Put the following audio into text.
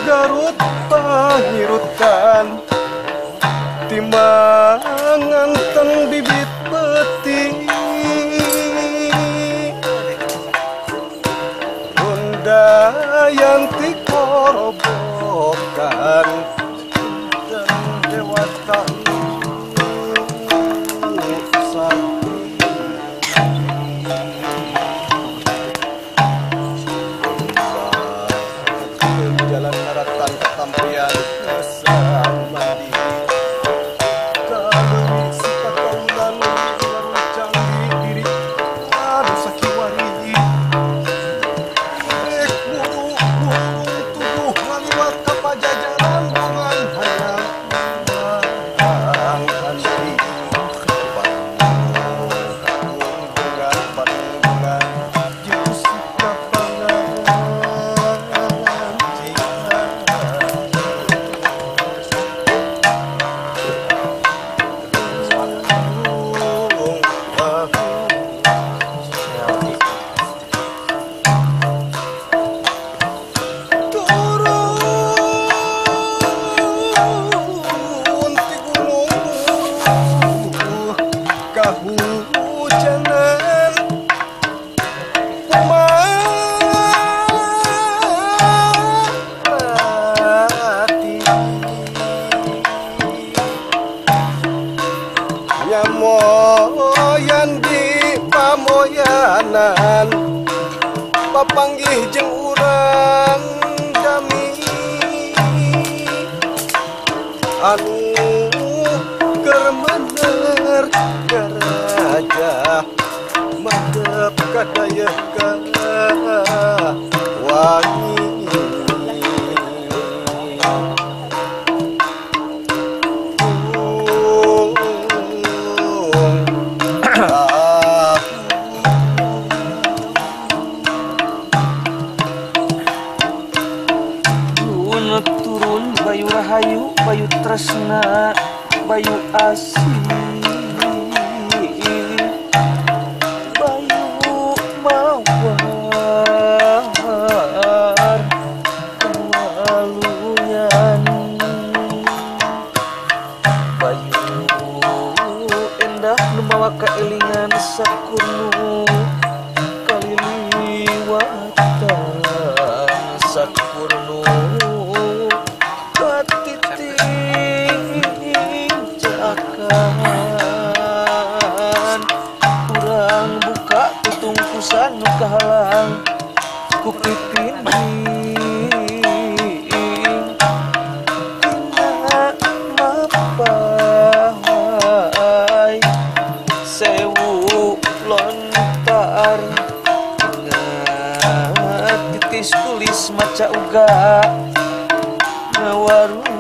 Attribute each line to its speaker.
Speaker 1: Garut pangirutan timbangan teng bibit beti Rundayanti korobokan dan dewata Papanggih jeung urang dami anu keur mener garaja madep ka dayeuh ka wangi.
Speaker 2: Turun Bayu Rahayu, Bayu Tresna, Bayu Asih, Bayu Mawar Kewaluyan, Bayu Endah nu mawa kaelingan sakurnu kaliliwatan sakurnu kurang buka tutungkusan nu kahalang ku pipinding tina mapay sewu lontar tina titis tulis maca uga ngawaru.